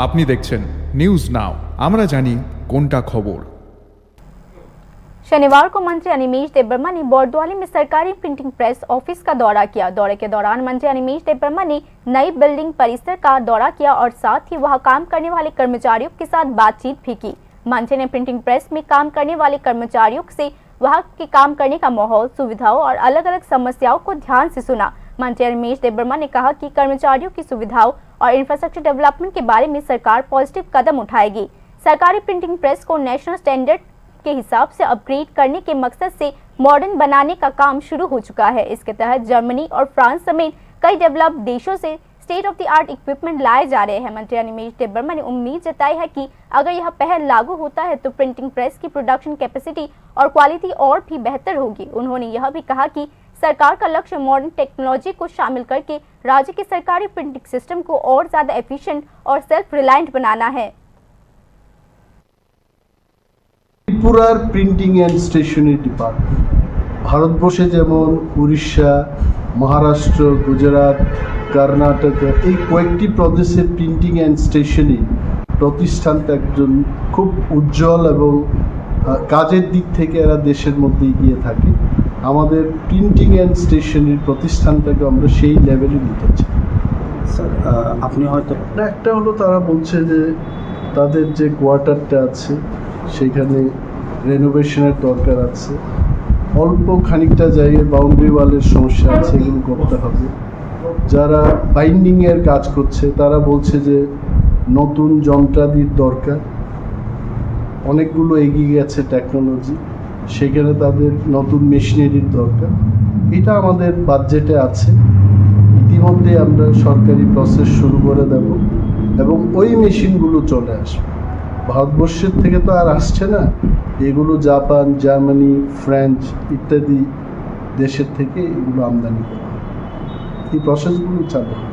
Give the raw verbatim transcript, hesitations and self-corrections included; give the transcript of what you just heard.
আপনি দেখছেন news now, আমরা জানি কোনটা খবর। शनिवार को मंत्री अनिमेश देबबर्मा ने बोरदोली में सरकारी प्रिंटिंग प्रेस ऑफिस का दौरा किया। दौरे के दौरान मंत्री अनिमेश देबबर्मा ने नई बिल्डिंग परिसर का दौरा किया और साथ ही वहां काम करने वाले कर्मचारियों के साथ बातचीत भी की। मंत्री ने प्रिंटिंग प्रेस में काम करने वाले कर्मचारियों से वहां के काम करने का माहौल, सुविधाओं और अलग-अलग समस्याओं को ध्यान से सुना। मंत्री अनिमेश देबबर्मा ने कहा कि कर्मचारियों की सुविधाओं और इंफ्रास्ट्रक्चर डेवलपमेंट के बारे में सरकार पॉजिटिव कदम उठाएगी। सरकारी प्रिंटिंग प्रेस को नेशनल स्टैंडर्ड के हिसाब से अपग्रेड करने के मकसद से मॉडर्न बनाने का काम शुरू हो चुका है। इसके तहत जर्मनी और फ्रांस समेत कई डेवलप्ड देशों से state of the art equipment लाए जा रहे हैं। मंत्री अनिमेश देबबर्मा ने उम्मीद जताई है कि अगर यह पहल लागू होता है तो प्रिंटिंग प्रेस की प्रोडक्शन कैपेसिटी और क्वालिटी और भी बेहतर होगी। उन्होंने यह भी कहा कि सरकार का लक्ष्य मॉडर्न टेक्नोलॉजी को शामिल करके राज्य के सरकारी प्रिंटिंग सिस्टम को और ज्यादा एफिशिएंट और सेल्फ रिलायंट बनाना है। ত্রিপুরার প্রিন্টিং অ্যান্ড স্টেশনারি ডিপার্টমেন্ট ভারতবর্ষে যেমন উড়িষ্যা, মহারাষ্ট্র, গুজরাট, কর্ণাটক, এই কয়েকটি প্রদেশে প্রিন্টিং অ্যান্ড স্টেশনারি প্রতিষ্ঠানটা একজন খুব উজ্জ্বল এবং আহ, কাজের দিক থেকে এরা দেশের মধ্যে এগিয়ে থাকে। আমাদের প্রিন্টিং অ্যান্ড স্টেশনারি প্রতিষ্ঠানটাকে আমরা সেই লেভেলে নিতে চাই। স্যার, আহ, আপনি হয়তো না, একটা হলো তারা বলছে যে তাদের যে কোয়ার্টারটা আছে সেখানে রেনোভেশনের দরকার আছে, অল্প খানিকটা জায়গায় বাউন্ডারি ওয়ালের সমস্যা আছে, এগুলো করতে হবে। যারা বাইন্ডিংয়ের কাজ করছে তারা বলছে যে নতুন যন্ত্রাদির দরকার, অনেকগুলো এগিয়ে গেছে টেকনোলজি, সেখানে তাদের নতুন মেশিনারির দরকার। এটা আমাদের বাজেটে আছে, ইতিমধ্যে আমরা সরকারি প্রসেস শুরু করে দেব এবং ওই মেশিনগুলো চলে আসবে। ভারতবর্ষের থেকে তো আর আসছে না, এগুলো জাপান, জার্মানি, ফ্রেঞ্চ ইত্যাদি দেশের থেকে এগুলো আমদানি করা হয়। এই প্রসেসগুলো চালু হয়।